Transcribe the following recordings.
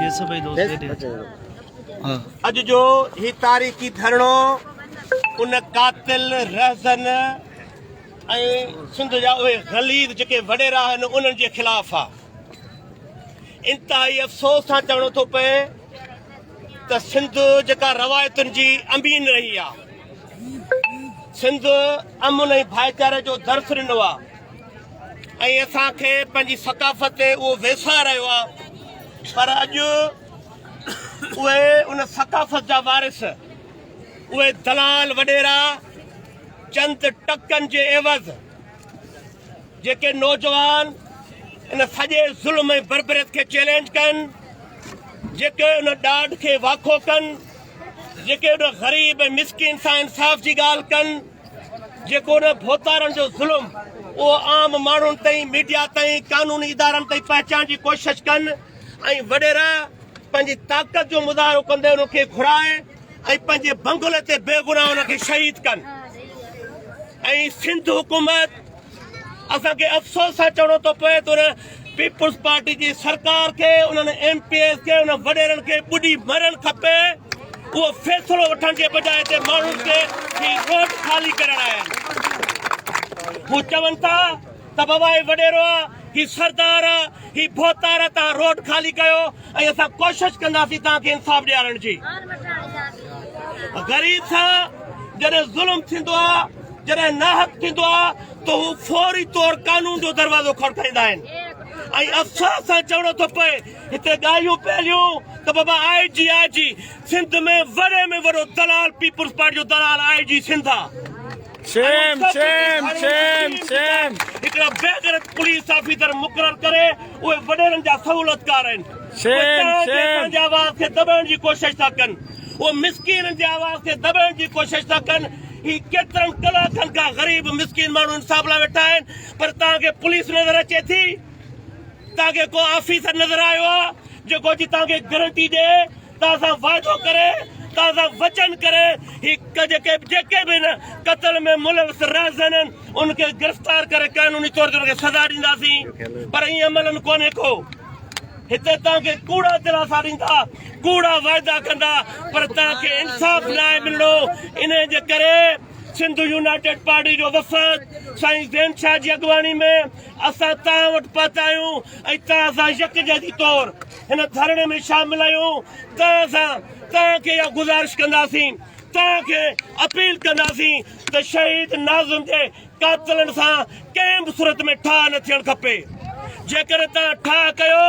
هي سڀئي دوست هيڏي ها. اڄ جو هي تاريخي ڌرڻو ان قاتل، رهزن ۽ سنڌ جا اهي غليظ جيڪي وڏيرا آهن انهن جي خلاف آ. انتهائي افسوس سان چوڻو ٿو پئي ته سنڌ جيڪا روايتن جي امين رهي آ، سنڌ امن ۽ ڀائيچاري جو درس ڏنو آ ۽ اسان کي پنهنجي ثقافت تي اهو ويساهه رهيو آ پر اڄ اهي ان ثقافت جا وارث اهي دلال وڏيرا چند ٽڪن جي عيوض جيڪي نوجوان ان سڄي ظلم ۽ بربريت کي چئلينج ڪن، جيڪي ان ڏاڍ کي واکو ڪن، جيڪي ان غريب ۽ مسڪين سان انصاف جي ڳالهه ڪن، جيڪو ان ڀوتارن جو ظلم اهو عام ماڻهن تائين، ميڊيا تائين، قانوني ادارن تائين پهچائڻ جي ڪوشش ڪن ۽ وڏيرا پنهنجي طاقت جو مظاهرو ڪندي انهن کي گهرائي ۽ پنهنجي بنگلي تي بيگناهه انهن کي شهيد ڪن ۽ سنڌ حڪومت اسان کي افسوس سان چوڻو ٿو پوي ته ان پيپلز پارٽي جي سرڪار کي انهن ايم پي ايز کي انهن وڏيرن کي ٻڏي مرڻ کپي اهو فيصلو وٺڻ جي بجاء هتي ماڻهن کي هي روڊ خالي ڪرڻ آيا آهن هو چون ٿا ته بابا هي وڏيرو آ هي سردار آ هي ڀوتار آ توهان روڊ خالي ڪيو ۽ اسان ڪوشش ڪنداسين توهان کي انصاف ڏيارڻ جي. غريب سان جڏهن ظلم ٿيندو آ جڏهن ناحق ٿيندو آ ته هو فوري طور قانون جو دروازو کڙڪائيندا آهن ۽ افسوس سان چوڻو ٿو پئي هتي ڳالهيون پهليون ته بابا آء جي آء جي سنڌ ۾ وڏي ۾ وڏو دلال پيپلز پارٽي جو دلال آء جي سنڌ آ. Shame shame shame shame. هڪڙا بيغيرت پوليس آفيسر مقرر ڪري اهي وڏيرن جا سهولتڪار آهن اهي شيم توهان جي شيم. اسان جي آواز کي دٻائڻ جي ڪوشش ٿا ڪن اهي مسڪينن جي آواز کي دٻائڻ جي ڪوشش ٿا ڪن هي ڪيترن ڪلاڪن کان غريب مسڪين ماڻهو انصاف لاء ويٺا آهن پر توهان کي پوليس نظر اچي ٿي توهان کي ڪو آفيسر نظر آيو آهي جيڪو اچي توهان کي گرنٽي ڏي توهان سان واعدو ڪري، توهان سان وچن ڪري، هي جيڪي جيڪي به هن قتل ۾ ملوث رهزن آهن، انهن کي گرفتار ڪري قانوني طور تي انهن کي سزا ڏينداسين، پر ائين عملن ڪونهي ڪو. هتي توهان کي ڪوڙا دلاسا ڏيندا، ڪوڙا واعدا ڪندا، پر توهان کي انصاف ناهي ملڻو، انهي جي ڪري سنڌ يونائيٽيڊ پارٽي جو وفد سائين زين شاهه جي اڳواڻي ۾ اسان توهان وٽ پهتا آهيون ۽ توهان سان يڪجهتي طور هن ڌرڻي ۾ شامل آهيون، توهان سان توهان کي اها گذارش ڪنداسين، توهان کي اپيل ڪنداسين ته شهيد ناظم جي قاتلن سان ڪنهن به صورت ۾ ٺاهه نه ٿيڻ کپي، جيڪڏهن توهان ٺاهه ڪيو،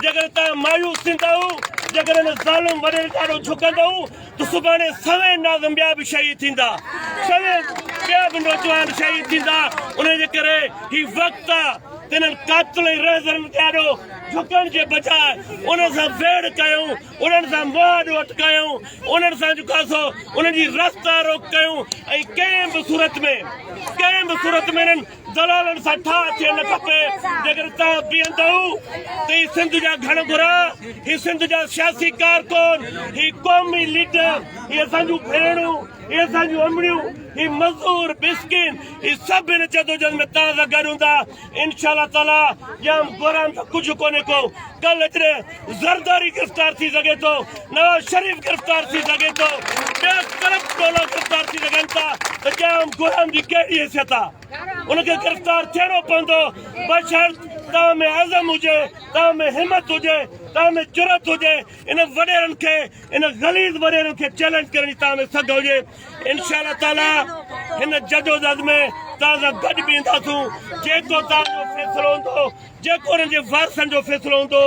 جيڪڏهن توهان مايوس ٿيندؤ، جيڪڏهن هن ظالم وڏيري جي آڏو جهڪندؤ ته سڀاڻي سوين ناظم ٻيا به شهيد ٿيندا، سوين ٻيا به نوجوان شهيد ٿيندا، انهي جي ڪري هي وقت آ ته انهن قاتل ۽ رهزنن جي آڏو جهڪڻ جي بجاء انهن سان ويڙهه ڪيون، انهن سان مهاڏو اٽڪايون، انهن سان جيڪو آهي سو انهن جي رستا روڪ ڪيون ۽ ڪنهن به صورت ۾ ڪنهن به صورت ۾ انهن دلالن سان ٺاهه ٿيڻ نه کپي، جيڪڏهن توهان بيهندؤ ته هي سنڌ جا گهڻ گهرا، هي سنڌ جا سياسي ڪارڪن، هي قومي ليڊر، هي اسان جون ڀيڻون، هي اسان جون امڙيون، هي مزدور، مسڪين، هي سڀ هن جدوجهد ۾ توهان سان گڏ هوندا. انشاء الله تعالي ڄام گورام ته ڪجهه ڪونهي ڪو ڪلهه جڏهن زرداري گرفتار ٿي سگهي ٿو نواز شريف گرفتار ٿي سگهي ٿو ٻيا ڪرپٽ ٽولا گرفتار ٿي سگهن ٿا ته ڄام گورام جي ڪهڙي حيثيت آ ان کي گرفتار ٿيڻو پوندو بشرط توهان ۾ عزم هجي توهان ۾ همت هجي توهان ۾ جرئت هجي ان وڏيرن کي ان غليظ وڏيرن کي چئلينج ڪرڻ جي توهان ۾ سگهه هجي انشاء الله تعالي هن جدوجهد ۾ توهان سان گڏ بيهنداسون جيڪو توهان جو فيصلو هوندو جيڪو انهن جي وارثن جو فيصلو هوندو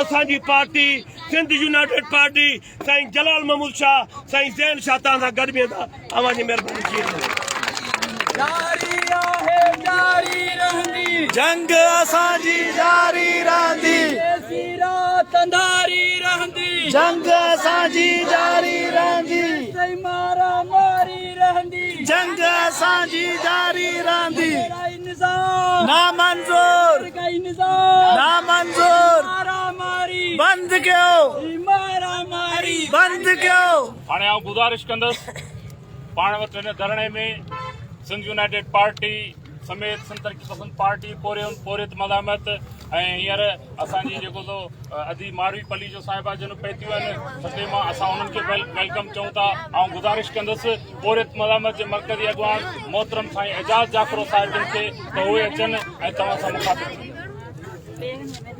اسان جي پارٽي سنڌ يونائيٽيڊ پارٽي سائين جلال محمود شاهه سائين زين شاهه توهان سان گڏ بيهندا اوهان جي مهرباني جي جاري آهي جاري رهندي. جنگ اسان جي جاري رهندي. جيسين رات انڌاري رهندي. جنگ اسان جي جاري رهندي. جيسين مارا ماري رهندي. جنگ اسان جي جاري رهندي. وڏيرائي نظام. نامنظور. وڏيرائي نظام. نامنظور. مارا ماري. بند ڪيو. مارا ماري. بند ڪيو. هاڻي آئون گذارش ڪندس پاڻ وٽ هن ڌرڻي ۾ سنڌ يونائيٽيڊ پارٽي سميت سنڌ ترقي پسند پارٽي پورهيت پورهيت مزاحمت ۽ هينئر اسان جي جيڪو سو ادي ماروي پليجو صاحبه جن پهتيون آهن ٺٽي مان اسان انهن کي welcome چئون ٿا. آئون گذارش ڪندس پورهيت مزاحمت جي مرڪزي اڳواڻ محترم سائين اعجاز جاکرو صاحب جن کي ته اهي اچن ۽ توهان سان مخاطب ٿين.